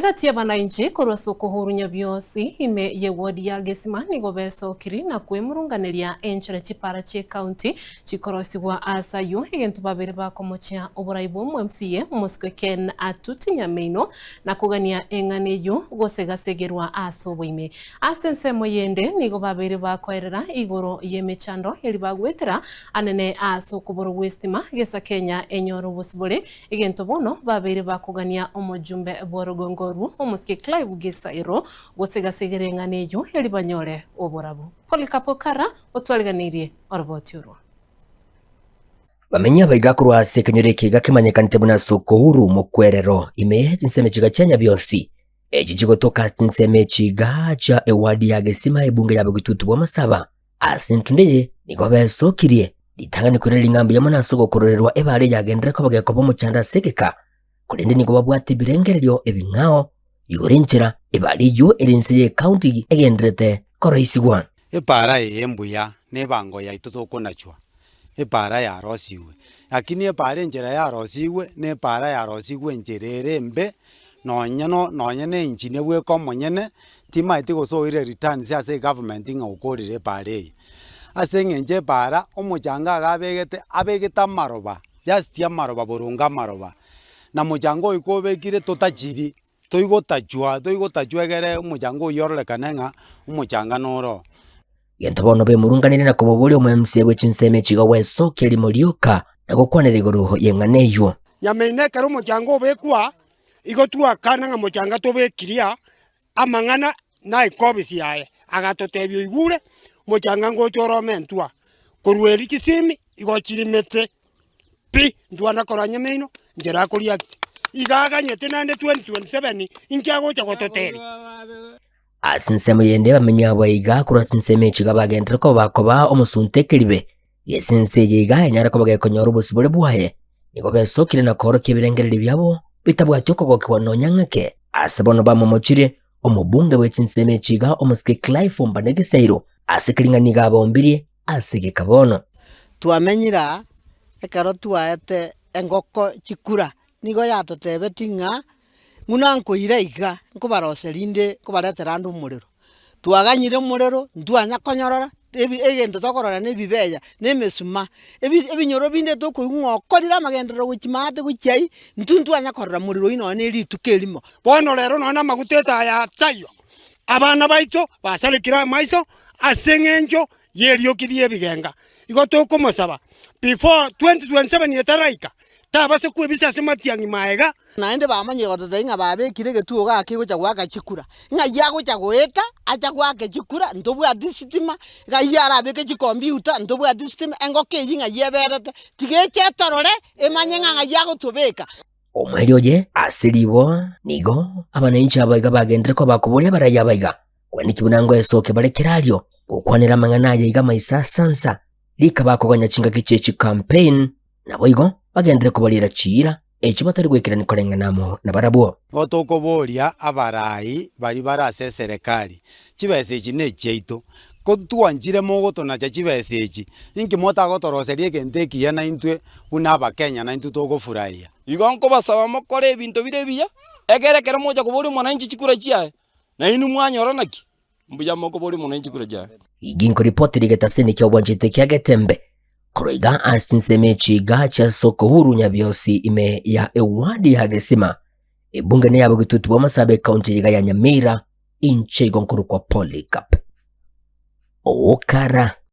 Egati y'abanainchi korwa ase okohurunya bionsi ime y'ewodi ya Gesima nigo besokiri na kwemurunganeria enchera chipara chi'ecounty chikorosigwa ase ayio egento babere bakomochia oborai bw'omo MCA omosike Ken Atuti Nyameinwa na kogania eng'ana eyio gosegasegerwa ase oboime. Ase ensemo yende nigo babeire bakoerera igoro y'emechando eri bagwetera anene ase okoborwa gw'estima gesa Kenya enyore obosibore Egento bono babeire bakogania omojumbe bw'orogongo orwo, omosike Clive Gisairo, gose gasegere eng'ana eyio eri banyore oborabu. Polycarp Okara otwariganeirie oroboti orwo. Bamenye abaiga korwa ase ekenyoro eke iga kemanyekanete buna Soko Huru mokwerero ime ye chinsemo chiga chia Nyabiosi echi chigotoka ase chinsemo echi iga chia ewadi ya Gesima ebunge ya Bogitutu bw'Amasaba. Ase entundu eye nigo besokirie ritang'ani koiraneria ng'a mbuya mono ase ogokororerwa ebaare yagenderere koba gekoba omochando ase egeka, korende nigo babwate ebirengererio ebing'ao igoro enchera ebaare eyio ere inse y'ecounty egendererete koroisigwa. Epaara eye mbuya nebango yaito tokonachwa, epaara yarosigwe, lakini epaara enchera yarosigwe, na epaara yarosigwe enchera ere embe, nonye no nonye na engineer bweka omonyene, timaeti gose oire returns ase egovernment ng'a okorire epaara eye. Ase eng'encho epaara, omochanga iga abegete, abegete amaroba, just amaroba boronge amaroba, na mochanga oywo kobekire totachiri, toigotachwa toigotachwa egere omochanga oywo ororekane ng'a omochanga noro oo. Gento bono bemurunganerie na komoboria omoMCA bwe chinsemo echi iga gwesokia rimo rioka na gokwanera igoro y'eng'ana eyio. Nyamaino ekero omochanga obekwa, igo twakana ng'a mochanga tobekirie amang'ana na ekobisi yaye, agatotebia oigure, mochanga ngocha ore omentwa, korwa erio chisimi igo chirimete pi, ntwana korwa nyamaino nchera akoria ati, iga aganyete naende 2027 inki agocha gototebia. Ase ensemo yende abamenyi abo aiga korwa ase ensemo echi iga bagenderere koba bakobaa omosunte ekeribe, gese ense eye iga enyare koba gekonyora obosibore bwaye, nigo besokire na koorokia ebirengererio biabo bitabwati okogokigwa nonya ng'ake. Ase bono bamomochirie omobunge bwe chinsemo echi iga omosike Clive Ombane Gisairo ase kering'ana nigo abombirie ase egeka bono. Twamenyire aa, ekero twaete engoko chikura, nigo yatotebetie ng'a Buna nkoira iga, nkobaroseria inde, nkobaretera ande omorero. Twaganyire omorero, ntwanya konyorora, ebi egento tokorora na ebibeya, na emesuma, ebi ebinyoro binde tokoigwa ng'a okorire amagenderero gochia maate gochia aywo, intwe ntwanya korora morero oywo nonye na erituko erimo. Bono rero nonye na amaguta etaya taiyo, abana baito basarekire amaiso ase eng'encho y'erioki ri'ebigenga. Igo tokomosaba before 2027 etaraika, tabase kwebisa ase matiang'i maega. Naende bamanyire gototebia ng'a babekire egetuo gaki gocha goaka chikura, ng'ai agocha goeta acha goake chikura ntobwati sitima, ng'ai arabeke chikompiuta ntobwati sitima, engoko eyio ng'ai eberete, tiga eche etorore emanye ng'a ng'ai agotobeka. Omoerio oye ase ribo nigo abananchi abaiga bagenderere koba bakoboria abarai abaiga, Kwaneki buna ngoesokia bare kerario, gokwanera amang'ana aya iga maiso ase ansa, rika bakoganya chingaki chie chicampaign, naboigo bagenderere kobariera chiira echio batari goikerania koreng'ana amo nabarabwo. Igo tokoboria abarai baria bare ase eserekari, chibesa echi nechiaito, ko ntwanchire mogotonacha chibesa echi, inki motagotoroseria egento ekiya naintwe buna abakenya naintwe togofurahia. Igo nkobasaba mokore ebinto bire ebiya, ekero ekero mogocha koboria omwananchi chikura chiaye, Na inwe mwanyora naki? Mbuya mokoboria mono inchikura chiaye. Igi nkoripoti rigetasini kia obwanchete kia Getembe korwa iga ase chinsemo echi iga chia Soko Huru Nyabiosi ime ya ewadi ya Gesima ebunge ne ya Bogitutu bwa Masabe ekaunti iga ya Nyamira inche igo nkorokwa Polycarp Okara.